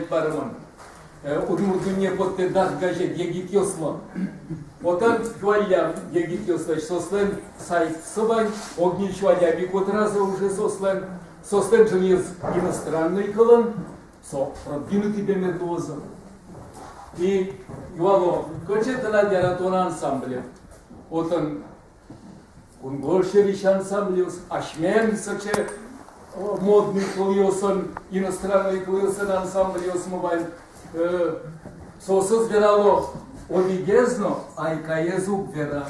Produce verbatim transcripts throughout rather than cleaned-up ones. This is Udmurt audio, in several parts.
Бармон. Э, «Удмурт дунне» поттэ дас газет егитъёслы. Отын юаллям егитъёслэсь, соослэн сайтсы вань, ог ньыль сю адями котыраз уже соослэн, соослэн ӝыныез иностранной кылын, со продвинутый, бен, мед луозы. И юало: кыӵе тынад яратон ансамблед? Отын кунгож сьӧрысь ансамбльёс, асьмелэн сыӵе, о, модный кылъёсын, иностранной кылъёсын ансамбльёсмы вань. Э, соосыз верало: одӥгез но «Айкаез» уг вера,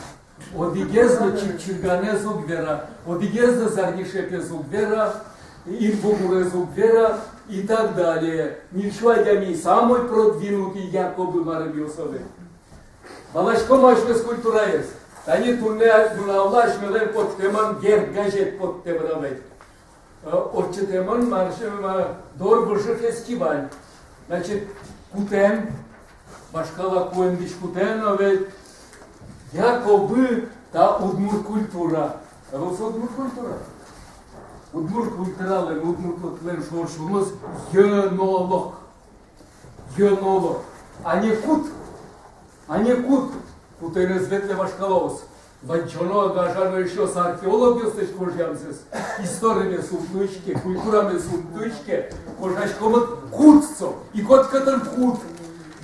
одӥгез но «Чипчирганэз» уг вера, одӥгез но «Зарни шепез» уг вера, «Инбугурез» уг вера и так далее. Ньыль сю адями самой продвинутый якобы марымъёс ӧвӧл. Валаськом асьмеос культураез. Тани туннэ нуналлы асьмелэн поттэмын, «Герд» газет поттэмын ӧвӧл. Э, ортчытэмын, мар, ма, «Дор выжы» фестиваль. Значит, кутэн, вашкала куэндысь кутэн ӧвӧл, якобы та удмурт культура. Ӧвӧл со удмурт культура. Удмурт культуралэн, удмуртлыклэн шоршумыз йӧнолог. Йӧнолог. А не кут. А не кут. Кутэнэз ветлэ вашкалаос. Ваньзэ но, гажано эшъёс, археологъёслэсь кожъямзэс. Историймес ум тӥське, культурамес ум тӥське. Кожаськомы, кут со. И котькытын кут.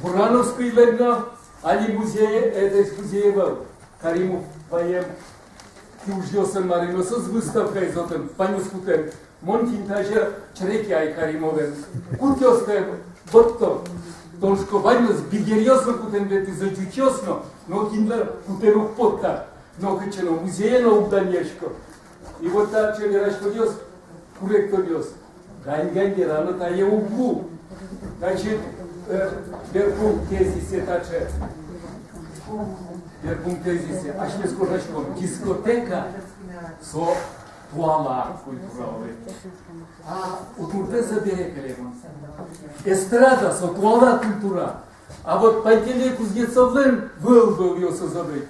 Бурановскийлэн но али музее, это, музее вал. Каримов ваем киужъёсын, марымъёсын, выставкаез отын, ваньмыз кутэн. Мон кин тазьы череке ай Каримовен. Кутъёстэ вотто. Тон шуисько, ваньмыз бигеръёс но кутэн ветлӥзы, ӟучъёс но, но кинлы кутэн уг потта. Но кытчы но, музее но уг данъясько. И вот таӵе вераськонъёс, куректонъёс. Гань-гань вераны тае уг лу. Значит, э, берпум тезисэ таӵе. Берпум тезисэ. Асьмеос кожаськом: дискотека со туала культура ӧвӧл. А удмуртэз бере кылемын. Эстрада со туала культура. А вот Пантелей Кузнецовлэн выл-вылъёсыз ӧвӧл.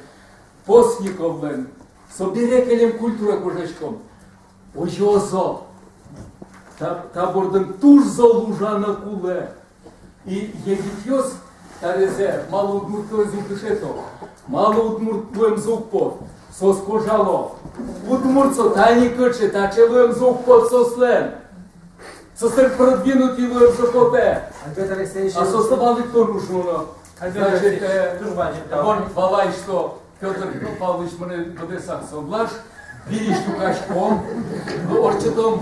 Постниковлэн со бере кылем культура, кожаськом. Озьы-о со. Та, та бордын туж зол ужаны кулэ. И егитъёс тарезэ, малы удмурт кылзэ уг дышето, малы удмурт луэмзы уг пот, соос кожало. Удмурт со тани кыӵе, таӵе луэмзы уг пот соослэн. Соослэн продвинутый луэмзы потэ. Альберт Алексеевич. А соослы валэктон уж мыно. Альберт Алексеевич, э, туж бадӟым тау. Мон валай, что Пётр Павлович мыным быдэсак соглаш, вирись люкаськом, ортчытом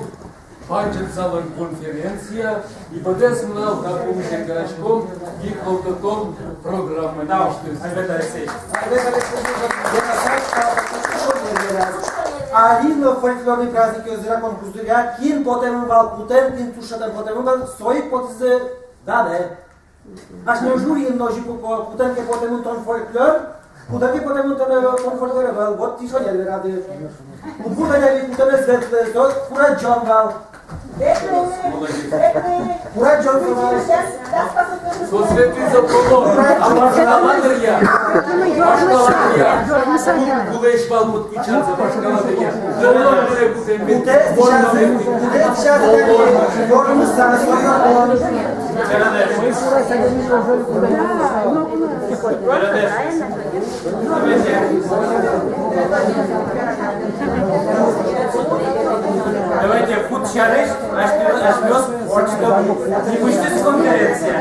бадӟым залын конференция, и быдэс нунал та пумысен вераськом, и кылдытом программа. Тау, Альберт Алексеевич. Альберт Алексеевич, али но фольклорный праздникъёс дыръя, конкурс дыръя, кин потэмын вал, кутэн, кин туж шедьтэмын потэмын вал, со ик потӥз данэ. Асьме жюриын но озьы ик, кутэн ке потэмын тон фольклор, кутэн ке потэмын тон, э, тон фольклор, э, вот тӥ шонер верады. Удмурт адями кутэмез ветлэ, со курадӟон вал. Курадӟон вал. Соос ветлӥзы, а вашкала дыръя. Вашкала дыръя. Кулэсь вал, вот кутчанзы вашкала дыръя. Дырлон мыре кутэн. Кутэ сейчас, кутэ сейчас, кормыса, сойёрон. Давайте, кут сярысь, асьмеос, асьмеос ортчытом нимысьтыз конференция.